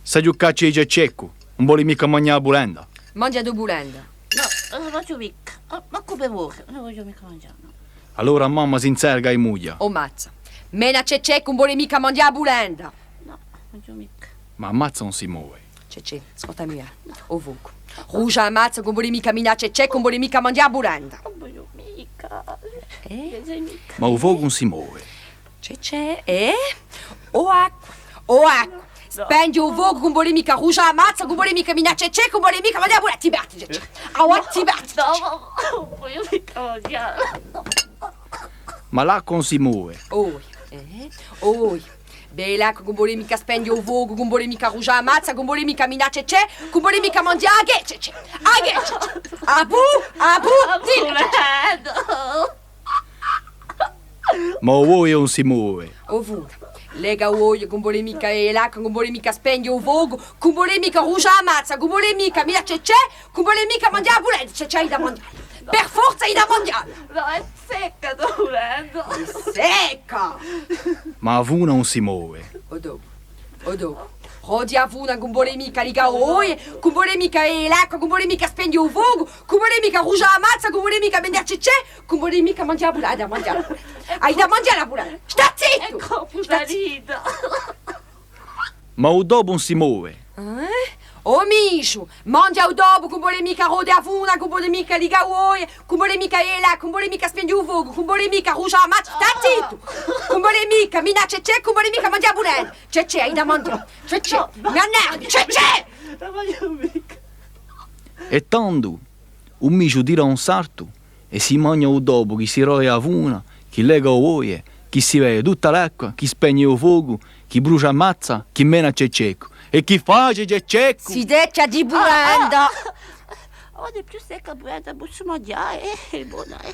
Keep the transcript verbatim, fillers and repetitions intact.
Sà chì caccia di Cececcu, ùn voli micca manghjà a pulenda. Manghja a to pulenda. Nò, ùn a vogliu micca. Ma, ma cumu voli? Ùn a vogliu micca manghjà, nò. Allora a mamma s'inzerga è muglia. O mazza. Mena Cececcu, ùn voli micca manghjà a pulenda. Nò, ùn a vogliu micca. Ma a mazza ùn si move. Cecè, ascoltami, eh. O focu. Rusgia a mazza, chì ùn voli micca menà Cececcu, chì ùn voli micca manghjà a pulenda. Ùn vogliu micca. Eh? Ùn vogliu micca. Ma u focu ùn si move. Cecè, eh? O acqua, o acqua. Spenghji u focu, chì ùn voli micca rusgià a mazza, chì ùn voli micca menà Cececcu, chì ùn voli micca manghjà a pulenda. Ti batti, Cecè. Avà ti batti, Cecè. Nò, ùn vogliu micca manghjà. Ma l'acqua ùn si move. Oi, eh? Oi. Bè, l'acqua, chì ùn voli micca spenghji u focu, chì ùn voli micca rusgià a mazza, chì ùn voli micca menà Cecè, chì ùn voli micca manghjà a ghè, Cecè. A ghè, Cecè. A bu, a bu, dì, Cecè. Ma u focu ùn si move. O funa. Lega u focu, chì ùn voli micca, eh, l'acqua, chì ùn voli micca spenghji u focu, chì ùn voli micca rusgià a mazza, chì ùn voli micca menà Cecè, chì ùn voli micca manghjà a pulenda, Cecè, hai da manghjà. Per forza hai da manghjà. Nò, hè secca a pulenda. Hè secca. Ma a funa ùn si move. O dopu. O dopu. Rodi a funa, chì ùn voli micca ligà u focu, chì ùn voli micca, eh, l'acqua, chì ùn voli micca spenghji u focu, chì ùn voli micca rusgià a mazza, chì ùn voli micca menà Cecè, chì ùn voli micca manghjà a pulenda, manghjà a pulenda. Hai da manghjà a pulenda. Stà zittu! Eccu, stà zittu. Ma u topu ùn si move. Eh? O misgiu, manghja u topu, chì ùn voli micca rodi a funa, chì ùn voli micca ligà u focu, chì ùn voli micca, eh, l'acqua, chì ùn voli micca spenghji u focu, chì ùn voli micca rusgià a mazza, stà zittu! Chì ùn voli micca menà Cecè, chì ùn voli micca manghjà a pulenda. Cecè, hai da manghjà. Cecè, mi annervi, Cecè! È tandu, u misgiu tira un saltu è si magna u topu chì si rodi a funa, chì lega u focu, chì si vede tutta l'acqua, chì spenghje u focu, chì brusgia a mazza, chì mena Cececcu. È chì face Cececcu? Si techja di pulenda! Ah, ah. Oh, hè più secca a pulenda, possu manghjà, eh, hè bona, eh.